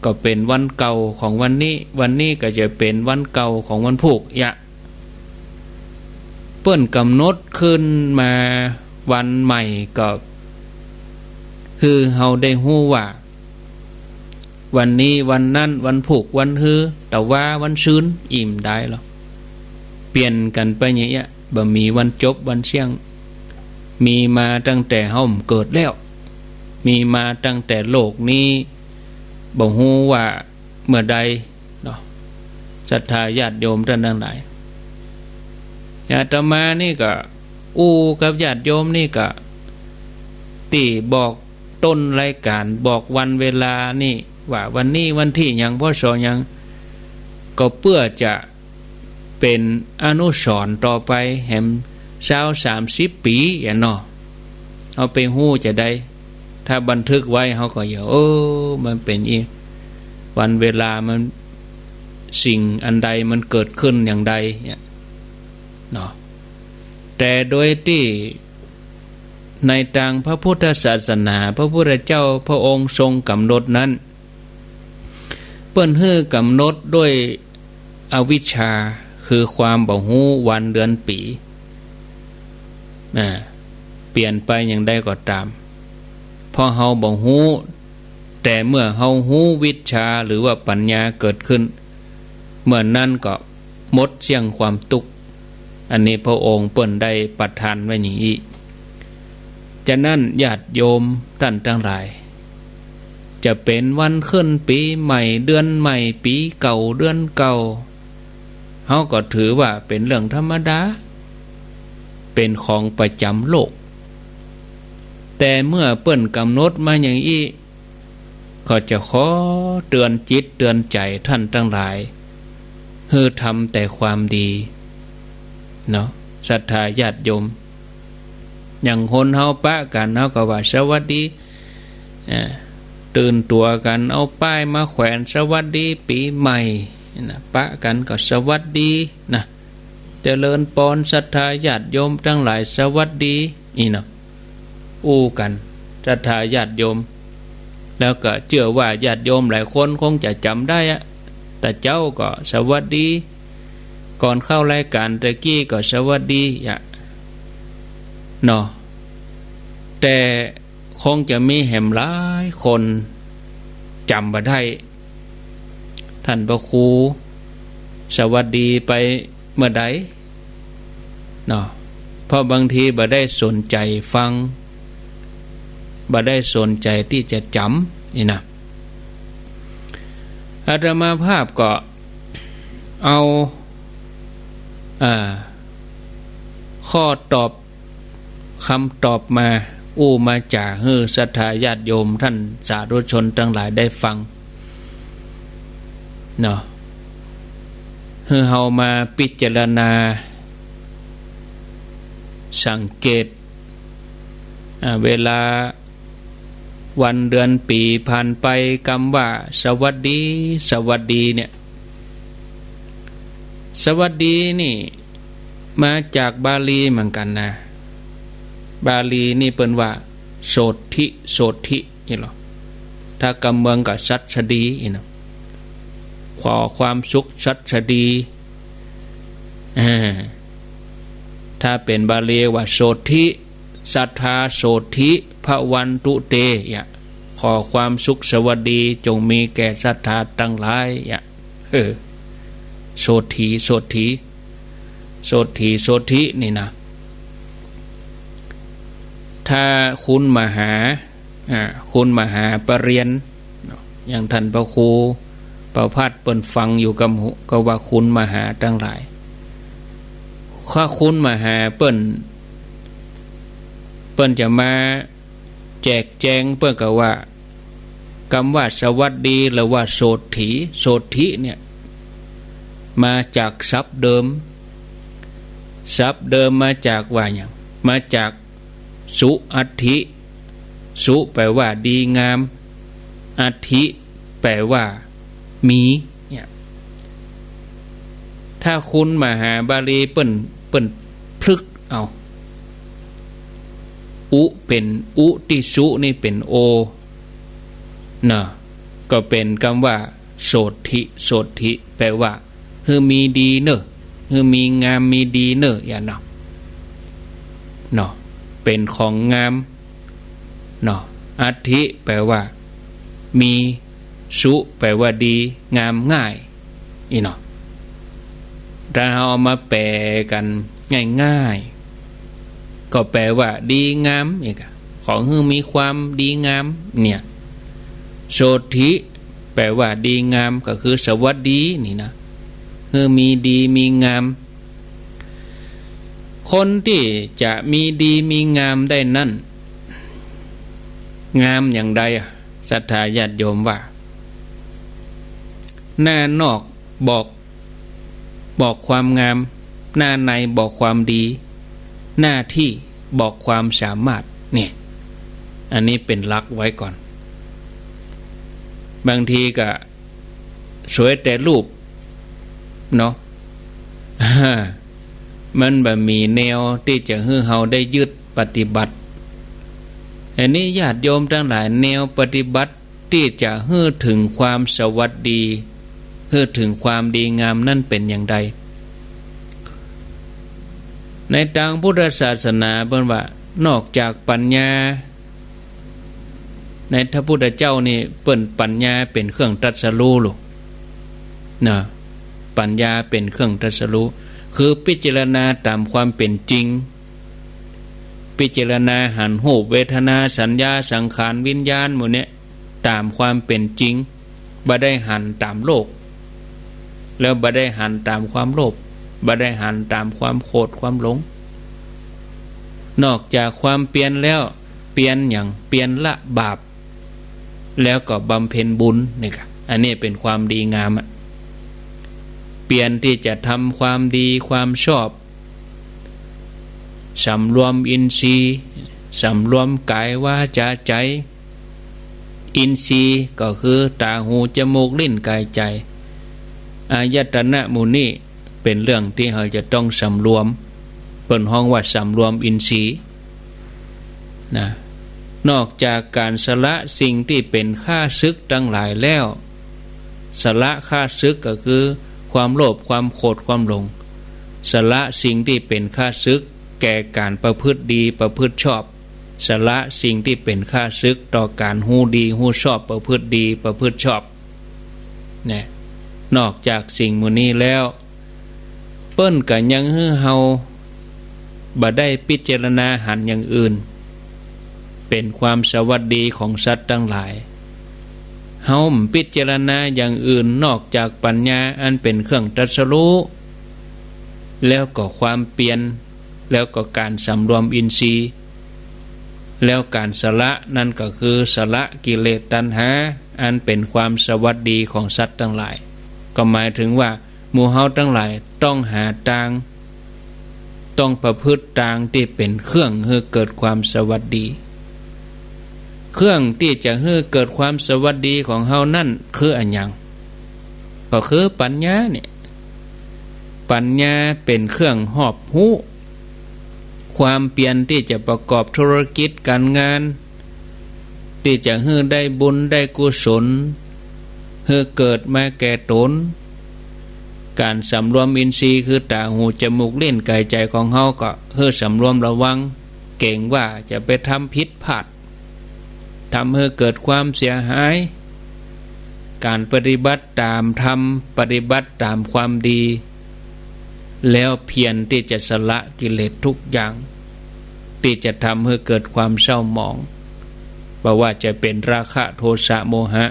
ก็เป๋นวันเก่าของวันนี้ วันนี้ก็จะเป๋นวันเก่าของวันพูกเอี้ย เปิ้นก๋ำหนดขึ้นมาวันใหม่ก็ คือเฮาได้ฮู้ว่า วันนี้วันนั้น วันพูกวันฮือ ตะวาวันซืน อี่มได้หรอก เปลี่ยนกั๋นไปอย่างเงี้ย บ่มีวันจบวันเสี้ยง มีมาตั้งแต่เฮาบ่เกิดแล้ว มีมาตั้งแต่โลกนี้ บ่ฮู้ว่าเมื่อใดเนาะ ศรัทธาญาติโยมต้านตังหลาย อาตมานี่ก็อู้กับญาติโยมนี่ก็ ตี้บอกต้นรายก๋าน บอกวันเวลานี่ ว่าวันนี้วันตี้หยัง พ.ศ. หยัง ก็เปื้อจะเป๋นอนุสรณ์ต่อไป แหมซาวสามสิบปี๋อะเนาะ เอาไปฮู้จะใด ถ้าบันทึกไว้เฮาก็อย่า เออ มันเป๋นอี้ วันเวลามัน สิ่งอันใดมันเกิดขึ้นอย่างใดเนี่ยเนาะ แต่โดยตี้ในตางพระพุทธศาสนา พระพุทธเจ้าพระองค์ทรงก๋ำหนดนั้น เปิ้นหื้อก๋ำหนดด้วยอวิชชา คือความบ่ฮู้วันเดือนปี๋ อ่า เปลี่ยนไปอย่างใดก็ต๋าม เพราะเฮาบ่ฮู้ แต่เมื่อเฮาฮู้วิชชาหรือว่าปัญญาเกิดขึ้น เมื่อนั้นก็หมดเสี้ยงความตุ๊กข์ อันนี้พระองค์เปิ้นได้ประทานไว้อย่างอี้ ฉะนั้นญาติโยมต้านตังหลาย จะเป๋นวันขึ้นปี๋ใหม่ เดือนใหม่ ปี๋เก่า เดือนเก่า เฮาก็ถือว่าเป๋นเรื่องธรรมดา เป๋นของประจ๋ำโลก แต่เมื่อเปิ้นก๋ำหนดมาอย่างอี้ ก็จะขอเตือนจิตเตือนใจ๋ต้านตังหลาย หื้อทำแต่ความดีเนาะ ศรัทธาญาติโยม อย่างคนเฮาปะกั๋น เฮาก็ว่าสวัสดี เอ่อ ตื่นตั๋วกั๋น เอาป้ายมาแขวน สวัสดีปี๋ใหม่นะ ปะกั๋นก็สวัสดีนะ เจริญปอน ศรัทธาญาติโยมตังหลาย สวัสดี อี้เนาะ อู้กั๋น ศรัทธาญาติโยม แล้วก็เจื้อว่าญาติโยมหลายคนคงจะจ๋ำได้อะ ตะเจ๊าก็สวัสดี ก่อนเข้ารายก๋านตะกี้ก็สวัสดีอะเนาะ แต่คงจะมีแหมหลายคนจ๋ำบ่ได้ ต้านพระครูสวัสดีไปเมื่อใดเนาะ เพราะบางทีบ่ได้สนใจ๋ฟัง บ่ได้สนใจ๋ตี้จะจ๋ำนี่นะ อาตมาภาพก็เอา อ่า ข้อตอบ กำตอบมา อู้มาจ๋าหื้อศรัทธาญาติโยมต้านสาธุชนตังหลายได้ฟังเนาะ หื้อเฮามาพิจารณาสังเกต อ่า เวลาวันเดือนปี๋ผ่านไป กำว่าสวัสดี สวัสดีเนี่ย สวัสดีนี่มาจากบาลีเหมือนกั๋นนะ บาลีนี่เปิ้นว่าโสตถิ โสตถิ นี่หรอ ถ้ากำเมืองก็ศัสดีนี่นะ ขอความสุขศัสดี อ่า ถ้าเป๋นบาลีว่าโสตถิ สัตถาโสตถิ ภะวันตุเต เนี่ย ขอความสุขสวัสดีจงมีแก่ศรัทธาตังหลาย เนี่ย เออ โสตถิ โสตถิ โสตถิ โสตถิ นี่นะ ถ้าคุณมหา อ่า คุณมหาปริญญาเนาะ อย่างต้านพระครูประภัทรเปิ้นฟังอยู่กำหู ก็ว่าคุณมหาตังหลาย ถ้าคุณมหาเปิ้น เปิ้นจะมาแจกแจง เปิ้นก็ว่า กำว่าสวัสดีหรือว่าโสตถิ โสตถิเนี่ย มาจากศัพท์เดิม ศัพท์เดิมมาจากว่าหยัง มาจาก สุอัตถิ สุแปลว่าดีงาม อัตถิแปลว่ามี เนี่ย ถ้าคุณมหาบาลีเปิ้น เปิ้นพลึกเอา อุเป๋น อุติสุนี่เป๋นโอ เนาะ ก็เป๋นกำว่า โสตถิ โสตถิ แปลว่า หื้อมีดีเน่อ หื้อมีงามมีดีเน่อ อย่างเนาะ เนาะ เป๋นของงาม เนาะ อัตถิ แปลว่า มี สุ แปลว่าดี งาม ง่าย อี้เนาะ ถ้าเฮาเอามาแปลกั๋นง่ายๆ ก็แปลว่าดีงาม นี่ก่ะ ขอหื้อมีความดีงาม เนี่ย โสตถิ แปลว่าดีงาม ก็คือสวัสดี นี่นะ หื้อมีดีมีงาม คนตี้จะมีดีมีงามได้นั้น งามอย่างใดอะ ศรัทธาญาติโยมว่า หน้านอกบอก บอกความงาม หน้าในบอกความดี หน้าที่บอกความสามารถ เนี่ย อันนี้เป๋นหลักไว้ก่อน บางทีก็สวยแต่รูปเนาะ มันบ่มีแนวตี้จะหื้อเฮาได้ยึดปฏิบัติ อันนี้ญาติโยมตังหลาย แนวปฏิบัติตี้จะหื้อเถิงความสวัสดี หื้อเถิงความดีงามนั้นเป๋นอย่างใด ในตางพุทธศาสนาเปิ้นว่า นอกจากปัญญา ในพระพุทธเจ้านี่เปิ้นปัญญาเป๋นเครื่องตรัสรู้ลูก นะ ปัญญาเป๋นเครื่องตรัสรู้ คือพิจารณาต๋ามความเป๋นจริง พิจารณาหันรูป เวทนา สัญญา สังขาร วิญญาณหมู่เนี่ย ต๋ามความเป๋นจริง บ่ได้หันต๋ามโลก แล้วบ่ได้หันต๋ามความโลภ บ่ได้หันต๋ามความโขดความหลง นอกจากความเปียรแล้ว เปียรหยัง เปียรละบาป แล้วก็บำเพ็ญบุญ นี่ก่ะ อันนี้เป๋นความดีงามอะ เปียรตี้จะทำความดีความชอบ สำรวมอินทรีย์ สำรวมกายวาจาใจ๋ อินทรีย์ก็คือต๋า หู จมูก ลิ้น กาย ใจ๋ อายตนะหมู่นี้เป๋นเรื่องตี้เฮาจะต้องสำรวม เปิ้นฮ้องว่าสำรวมอินทรีย์ นะ นอกจากก๋านสละสิ่งตี้เป๋นข้าศึกตังหลายแล้ว สละข้าศึกก็คือความโลภ ความโขด ความหลง สละสิ่งตี้เป๋นข้าศึกแก่ก๋านประพฤติดี ประพฤติชอบ สละสิ่งตี้เป๋นข้าศึกต่อก๋านฮู้ดี ฮู้ชอบ ประพฤติดี ประพฤติชอบ นะ นอกจากสิ่งหมู่นี้แล้ว เปิ้นก็ยังหื้อเฮาบ่ได้พิจารณาหันอย่างอื่น เป๋นความสวัสดีของสัตว์ตังหลาย เฮาบ่พิจารณาอย่างอื่นนอกจากปัญญาอันเป๋นเครื่องตรัสรู้ แล้วก็ความเปียร แล้วก็ก๋านสำรวมอินทรีย์ แล้วก๋านสละนั้นก็คือสละกิเลสตัณหา อันเป๋นความสวัสดีของสัตว์ตังหลาย ก็หมายถึงว่า หมู่เฮาตังหลายต้องหาตาง ต้องประพฤติตางตี้เป๋นเครื่องหื้อเกิดความสวัสดี เครื่องตี้จะหื้อเกิดความสวัสดีของเฮานั้นคืออะหยัง ก็คือปัญญาเนี่ย ปัญญาเป๋นเครื่องฮอบฮู้ ความเปียรตี้จะประกอบธุรกิจก๋านงาน ตี้จะหื้อได้บุญได้กุศล หื้อเกิดมาแก่ต๋น ก๋านสำรวมอินทรีย์คือต๋า หู จมูก ลิ้น กาย ใจ๋ของเฮาก็หื้อสำรวมระวัง เก๋งว่าจะไปทำผิดพลาด ทำหื้อเกิดความเสียหาย ก๋านปฏิบัติต๋ามธรรม ปฏิบัติต๋ามความดี แล้วเพียรตี้จะสละกิเลสทุกอย่าง ตี้จะทำหื้อเกิดความเศร้าหมอง บ่ว่าจะเป๋นราคะ โทสะ โมหะ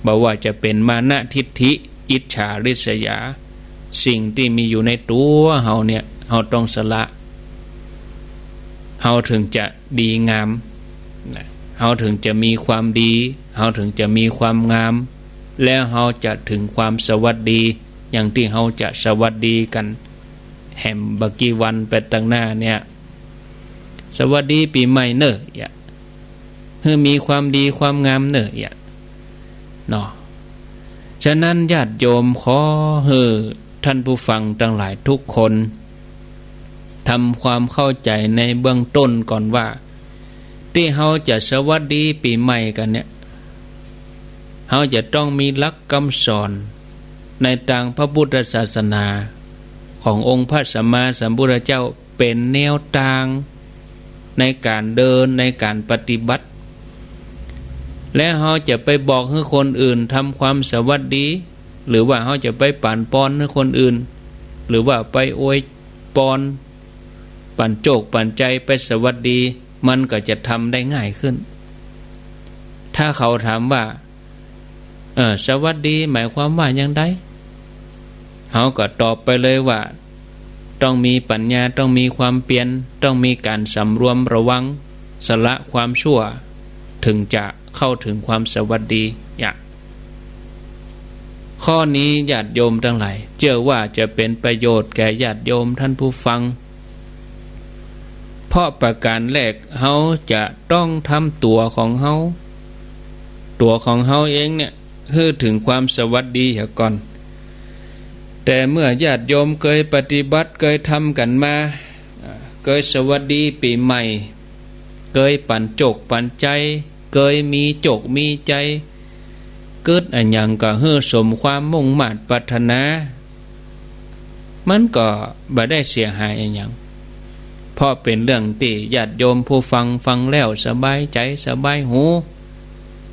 บ่ว่าจะเป๋นมานะ ทิฏฐิ อิจฉา ริษยา สิ่งตี้มีอยู่ในตั๋วเฮาเนี่ย เฮาต้องสละ เฮาเถิงจะดีงาม นะ เฮาเถิงจะมีความดี เฮาเถิงจะมีความงาม แล้วเฮาจะเถิงความสวัสดี อย่างตี้เฮาจะสวัสดีกั๋น แหมบ่กี่วันไปตังหน้าเนี่ย สวัสดีปี๋ใหม่เน่อ อย่า หื้อมีความดีความงามเน่อ อย่า เนาะ ฉะนั้นญาติโยมขอหื้อท่านผู้ฟังตังหลายทุกคน ทำความเข้าใจ๋ในเบื้องต้นก่อนว่า ตี้เฮาจะสวัสดีปี๋ใหม่กั๋นเนี่ย เฮาจะต้องมีหลักกำสอนในตางพระพุทธศาสนาขององค์พระสัมมาสัมพุทธเจ้าเป๋นแนวตางในก๋านเดิน ในก๋านปฏิบัติ และเฮาจะไปบอกหื้อคนอื่นทำความสวัสดี หรือว่าเฮาจะไปปั๋นปอนหื้อคนอื่น หรือว่าไปอวยปอน ปั๋นโจคปั๋นใจ๋ ไปสวัสดี มันก็จะทำได้ง่ายขึ้น ถ้าเขาถามว่า เออ สวัสดีหมายความว่าอย่างใด เฮาก็ตอบไปเลยว่า ต้องมีปั๋ญญา ต้องมีความเปียร ต้องมีก๋านสำรวมระวัง สละความชั่ว เถิงจะเข้าเถิงความสวัสดี เนี่ย ข้อนี้ญาติโยมตังหลาย เจื้อว่าจะเป๋นประโยชน์แก่ญาติโยมต้านผู้ฟัง เพราะประก๋านแรก เฮาจะต้องทำตั๋วของเฮา ตั๋วของเฮาเองเนี่ย หื้อเถิงความสวัสดีเหียก่อน แต่เมื่อญาติโยมเกยปฏิบัติ เกยทำกั๋นมา อ่า เกยสวัสดีปี๋ใหม่ เกยปั๋นโจคปั๋นใจ๋ เกยมีโจคมีใจ๋ กึ๊ดอะหยังก็หื้อสมความมุ่งมาดปรารถนา มันก็บ่ได้เสียหายอะหยัง เพราะเป๋นเรื่องตี้ญาติโยมผู้ฟังฟังแล้วสบายใจ๋สบายหู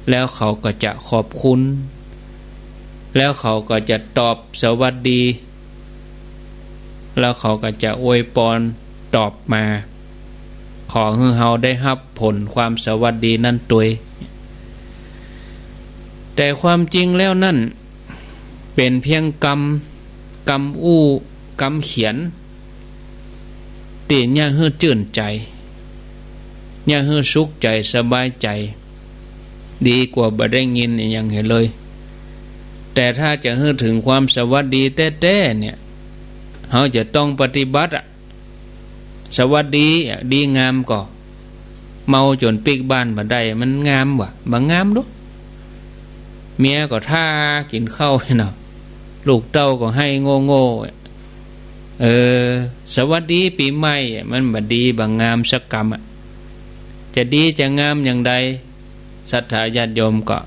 แล้วเขาก็จะขอบคุณ แล้วเขาก็จะตอบสวัสดี แล้วเขาก็จะอวยปอนตอบมา ขอหื้อเฮาได้ฮับผลความสวัสดีนั้นตวย แต่ความจริงแล้วนั้น เป๋นเพียงกำ กำอู้ กำเขียน ตี้เยียะหื้อจื้นใจ๋ เยียะหื้อสุขใจ๋สบายใจ๋ ดีกว่าบ่ได้ยินอะหยังเหียเลย แต่ถ้าจะหื้อเถิงความสวัสดีแต๊ๆ เนี่ย เฮาจะต้องปฏิบัติอะ สวัสดีอะ ดีงามก่อ เมาจ๋นปิ๊กบ้านบ่ได้ มันงามวะ บ่งามดอก เมียก็ท่ากิ๋นข้าวเนาะ ลูกเต้าก็ไห้โง่ๆ เออ สวัสดีปี๋ใหม่อะ มันบ่ดีบ่งามสักกำอะ จะดีจะงามอย่างใด ศรัทธาญาติโยมก็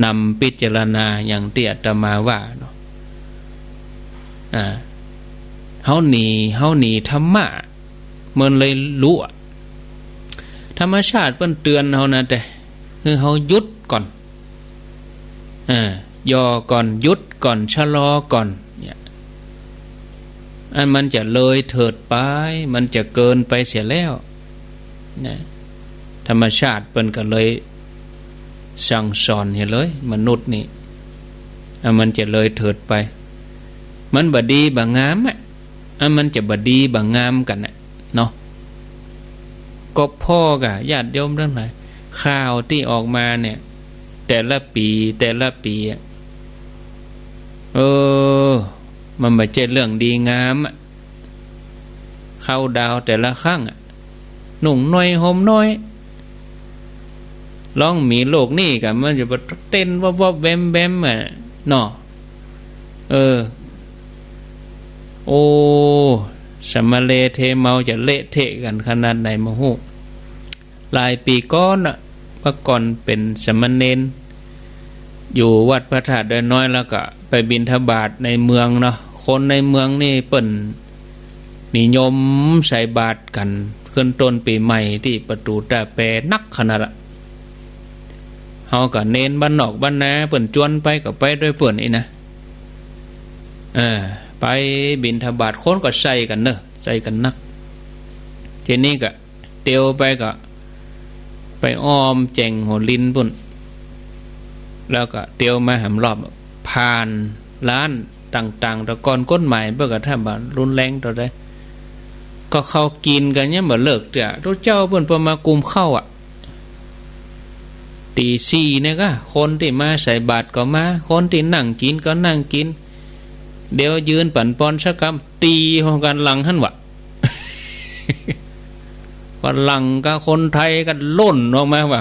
นำพิจารณาอย่างตี้อาตมาว่าเนาะ อ่า เฮาหนี เฮาหนีธรรมะ มันเลยรู้อะ ธรรมชาติเปิ้นเตือนเฮานะ แต่หื้อเฮาหยุดก่อน อ่า ย่อก่อน หยุดก่อน ชะลอก่อน เนี่ย อันมันจะเลยเถิดไป มันจะเกินไปเสียแล้ว นะ ธรรมชาติเปิ้นก็เลยสั่งสอนเหียเลย มนุษย์นี่ อันมันจะเลยเถิดไป มันบ่ดีบ่งามอะ อันมันจะบ่ดีบ่งามกั๋นน่ะเนาะ ก็ผ่อก่ะ ญาติโยมตังหลาย ข่าวตี้ออกมาเนี่ย แต่ละปี๋ แต่ละปี๋อะ เออ มันบ่ใจ้เรื่องดีงามอะ เคาน์ดาวน์แต่ละครั้งอะ นุ่งน้อยห่มน้อย ลองมีโลกนี้ก่ะ มันจะบ่เต้นวอบๆ แวมๆ อะเนาะ เออ โอ้ สำมะเลเทเมาจะเละเทะกั๋นขนาดใดบ่ฮู้ หลายปี๋ก่อนน่ะ เมื่อก่อนเป๋นสามเณร อยู่วัดพระธาตุดอยน้อย แล้วก็ไปบิณฑบาตในเมืองเนาะ คนในเมืองนี่เปิ้นนิยมใส่บาตรกั๋น ขึ้นต้นปี๋ใหม่ตี้ประตู๋ต้าแปนักขนาดละ เฮาก็เณรบ้านนอกบ้านนา เปิ้นจวนไปก็ไปด้วยเปิ้นอี้นะ เออ ไปบิณฑบาต คนก็ใส่กั๋นเนาะ ใส่กั๋นนัก ทีนี้ก็ เตียวไปก็ไปอ้อมแจ่งหัวลินปุ้น แล้วก็เตียวมาแหมรอบ ผ่านร้านต่างๆ แต่ก่อนกฎหมายเปิ้นก็ถ้าบ่รุนแรงเต้าใด ก็เข้ากิ๋นกั๋นยังบ่เลิกเตื้อ ตุ๊เจ้าเปิ้นปอมากุมข้าวอะ ตี๋สี่เนี่ยก็ คนตี้มาใส่บาตรก็มา คนตี้นั่งกิ๋นก็นั่งกิ๋น เดี๋ยวยืนปั๋นปอนสักกำ ตี๋เฮากั๋นหลังหั้นวะ ฝรั่งกับคนไทยก็ล่นออกมาว่า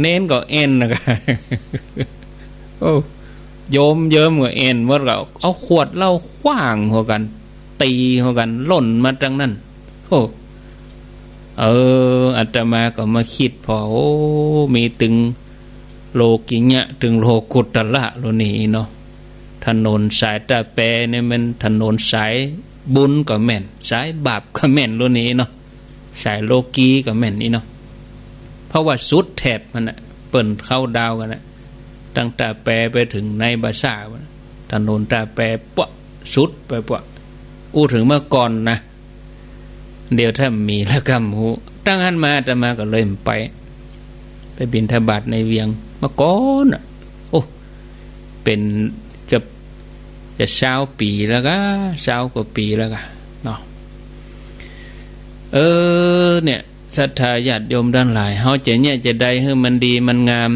เณรก็แอ่นนะก็ โอ้ โยมเยิมก็แอ่นหมด ก็เอาขวดเหล้าขว้างเฮากั๋น ตี๋เฮากั๋น ล่นมาตังนั้น โอ้ เออ อาตมาก็มาคิดผ่อ โอ้ มีตึงโลกิยะ ตึงโลกุตตระโลนี้เนาะ ถนนสายต้าแปเนี่ยมันถนนสายบุญก็แม่น สายบาปก็แม่นโลนี้เนาะ สายโลกีก็แม่นอี้เนาะ เพราะว่าสุดแถบมันน่ะ เปิ้นเคาน์ดาวน์กั๋นน่ะ ตั้งต้าแปไปเถิงในบาซ่า ถนนต้าแป ปะ สุดไปปะ อู้เถิงเมื่อก่อนนะ เดี๋ยวถ้ามีแล้วก็บ่ฮู้ ตั้งหั้นมาอาตมาก็เลยบ่ไป ไปบิณฑบาตในเวียงเมื่อก่อนน่ะ โอ้ เป๋นเกือบจะซาวปี๋แล้วกา ซาวกว่าปี๋แล้วกาเนาะ เออ เนี่ย ศรัทธาญาติโยมตังหลาย เฮาจะเยียะจะใดหื้อมันดีมันงาม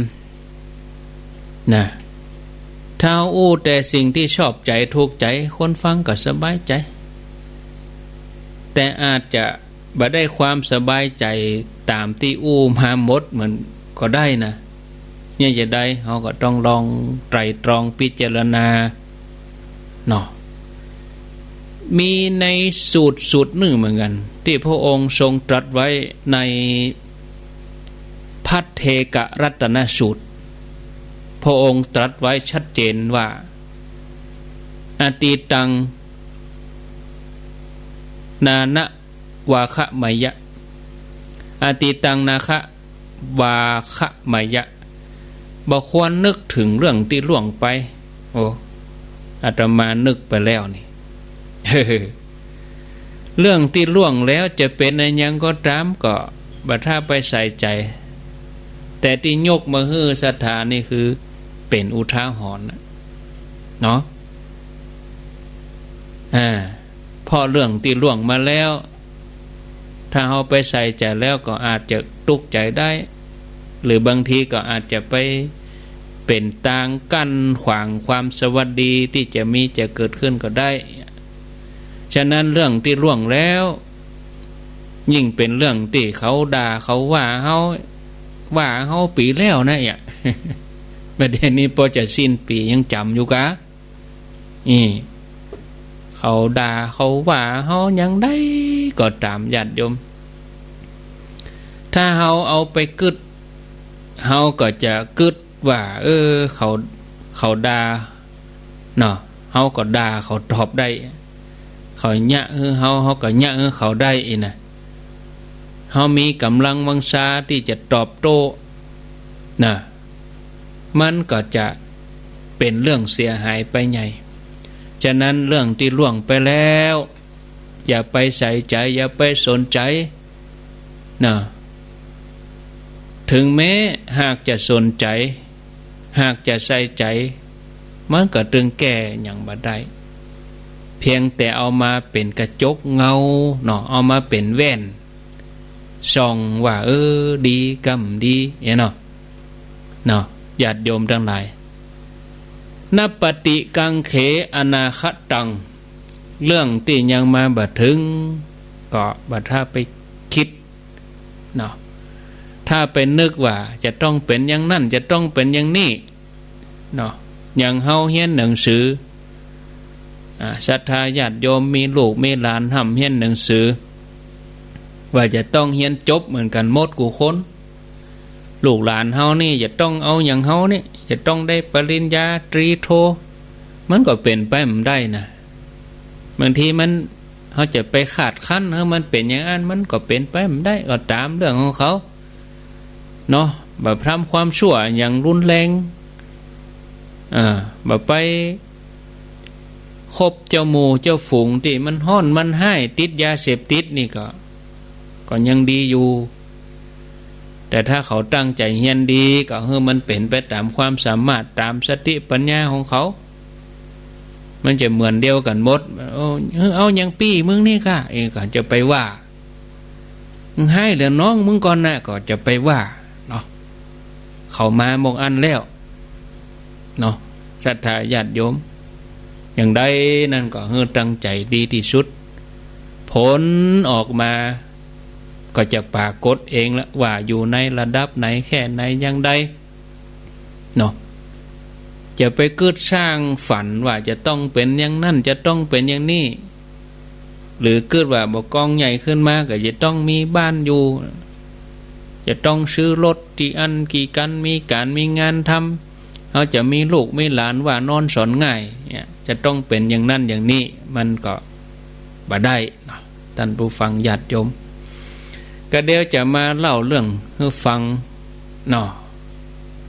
นะ ถ้าอู้แต่สิ่งตี้ชอบใจ๋ถูกใจ๋ คนฟังก็สบายใจ๋ แต่อาจจะบ่ได้ความสบายใจ๋ต๋ามตี้อู้มาหมดเหมือนก็ได้นะ เยียะจะใด เฮาก็ต้องลองไตร่ตรองพิจารณา เนาะ มีในสูตรสูตรนึ่งเหมือนกั๋น ตี้พระองค์ทรงตรัสไว้ในภัทเทกรัตนสูตร พระองค์ตรัสไว้ชัดเจนว่า อตีตัง นานะ วาคะมายะ อตีตัง นาคะ วาคะมายะ บ่ควรนึกเถิงเรื่องตี้ล่วงไป โอ้ อาตมานึกไปแล้วนี่ เรื่องตี้ล่วงแล้วจะเป๋นอะหยังก็ต๋ามก็บ่ถ้าไปใส่ใจ๋ แต่ตี้ยกมาหื้อศรัทธานี่คือเป๋นอุทาหรณ์น่ะ เนาะ อ่า เพราะเรื่องตี้ล่วงมาแล้ว ถ้าเฮาไปใส่ใจ๋แล้วก็อาจจะตุ๊กใจ๋ได้ หรือบางทีก็อาจจะไปเป๋นตางกั้นขวางความสวัสดีตี้จะมีจะเกิดขึ้นก็ได้ ฉะนั้นเรื่องตี้ล่วงแล้ว ยิ่งเป๋นเรื่องตี้เขาด่าเขาว่าเฮา ว่าเฮาปี๋แล้วนะเอีย บ่าเดี่ยวนี้ปอจะสิ้นปี๋ยังจ๋ำอยู่กา นี่ เขาด่าเขาว่าเฮาอย่างใดก็ต๋ามญาติโยม ถ้าเฮาเอาไปกึ๊ด เฮาก็จะกึ๊ดว่า เออ เขา เขาด่า เนาะ เฮาก็ด่าเขาตอบได้ เขาเยียะหื้อเฮา เฮาก็เยียะหื้อเขาได้อี้นะ เฮามีก๋ำลังวังชาตี้จะตอบโต้ นะ มันก็จะเป๋นเรื่องเสียหายไปใหญ่ ฉะนั้นเรื่องตี้ล่วงไปแล้ว อย่าไปใส่ใจ๋ อย่าไปสนใจ๋ นะ เถิงแม้หากจะสนใจ๋ หากจะใส่ใจ๋ มันก็ตึงแก้หยังบ่ได้ เพียงแต่เอามาเป๋นกระจกเงาเนาะ เอามาเป๋นแว่นส่องว่า เออ ดีกำดี เนี่ยเนาะ เนาะ ญาติโยมตังหลาย นัปปติกังเข อนาคตัง เรื่องตี้ยังมาบ่เถิง ก็บ่ถ้าไปกึ๊ด เนาะ ถ้าไปนึกว่าจะต้องเป๋นอย่างนั้น จะต้องเป๋นอย่างนี้ เนาะ อย่างเฮาเฮียนหนังสือ อ่า ศรัทธาญาติโยมมีลูกมีหลานฮ่ำเฮียนหนังสือ ว่าจะต้องเฮียนจบเหมือนกั๋นหมดกู้คน ลูกหลานเฮานี่จะต้องเอาอย่างเฮานี่ จะต้องได้ปริญญาตรีโท มันก็เป๋นไปบ่ได้นะ บางทีมัน เฮาจะไปคาดคั้นหื้อมันเป๋นอย่างอั้น มันก็เป๋นไปบ่ได้ ก็ต๋ามเรื่องของเขา เนาะ บ่ทำความชั่วอย่างรุนแรง อ่า บ่ไปคบเจ้าหมู่เจ้าฝูงตี้มันฮ้อนมันฮ้าย ติดยาเสพติดนี่ก็ ก็ยังดีอยู่ แต่ถ้าเขาตั้งใจ๋เฮียนดี ก็หื้อมันเป๋นไปต๋ามความสามารถ ต๋ามสติปัญญาของเขา มันจะเหมือนเดียวกั๋นหมด เอา เอาอย่างปี้มึงนี่กา เออ ก็จะไปว่า มึงฮ้ายเหลือน้องมึงก่อนนะ ก็จะไปว่า เนาะ เขามาหมกอั้นแล้ว เนาะ ศรัทธาญาติโยม อย่างใดนั้นก็หื้อตั้งใจ๋ดีตี้สุด ผลออกมาก็จะปรากฏเองละ ว่าอยู่ในระดับไหน แค่ไหน อย่างใด เนาะ จะไปกึ๊ดสร้างฝันว่าจะต้องเป๋นอย่างนั้น จะต้องเป๋นอย่างนี้ หรือกึ๊ดว่าบ่กองใหญ่ขึ้นมาก็จะต้องมีบ้านอยู่ จะต้องซื้อรถตี้อั้นตี้กั๋น มีก๋านมีงานทำ เฮาจะมีลูกมีหลานว่านอนสอนง่ายเนี่ย จะต้องเป๋นอย่างนั้นอย่างนี้ มันก็บ่ได้เนาะ ท่านผู้ฟังญาติโยม ก็เดี๋ยวจะมาเล่าเรื่องหื้อฟังเนาะ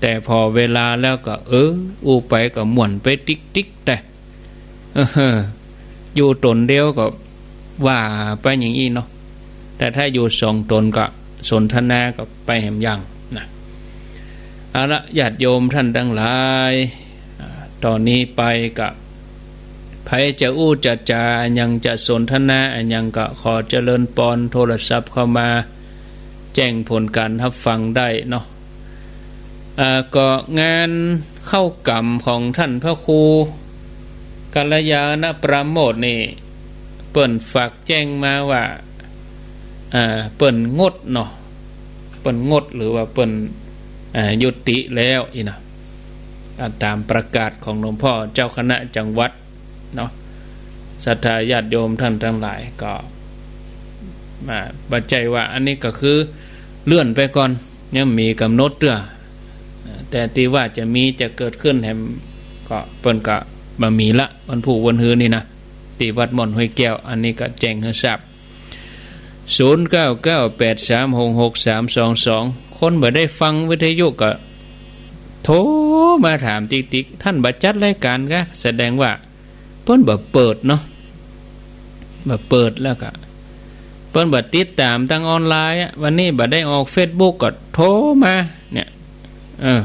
แต่ผ่อเวลาแล้วก็ เออ อู้ไปก็ม่วนไปติ๊กๆ แต่ เออ อยู่ต๋นเดียวก็ว่าไปอย่างอี้เนาะ แต่ถ้าอยู่สองต๋นก็สนทนาก็ไปแหมยังนะ เอาละ ญาติโยมท่านตังหลาย อ่า ต่อนี้ไปก็ ใผจะอู้จะจ๋าอะหยัง จะสนทนาอะหยังก็ขอเจริญปอน โทรศัพท์เข้ามาแจ้งผลก๋านฮับฟังได้เนาะ อ่า ก็งานเข้ากรรมของท่านพระครูกัลยาณปราโมทย์นี่ เปิ้นฝากแจ้งมาว่า อ่า เปิ้นงดเนาะ เปิ้นงดหรือว่าเปิ้น อ่า ยุติแล้วอี้นะ อ่า ต๋ามประกาศของหลวงพ่อเจ้าคณะจังหวัดเนาะ ศรัทธาญาติโยมท่านตังหลายก็ อ่า บ่ใจ้ว่าอันนี้ก็คือเลื่อนไปก่อน ยังมีก๋ำหนดเตื้อ แต่ตี้ว่าจะมีจะเกิดขึ้นแหมก็เปิ้นก็บ่มีละ วันพูกวันฮือนี่นะ ตี้วัดม่อนห้วยแก้ว อันนี้ก็แจ้งหื้อทราบ ศูนย์เก้าเก้าแปดสามหกหกสามสองสอง คนบ่ได้ฟังวิทยุก็โทรมาถามติ๊กๆ ต้านบ่จัดรายก๋านกา แสดงว่าเปิ้นบ่เปิดเนาะ บ่เปิดแล้วก็ เปิ้นบ่ติดต๋ามตางออนไลน์อะ วันนี้บ่ได้ออกเฟซบุ๊กก็โทรมาเนี่ย เออ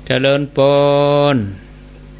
เจริญปอน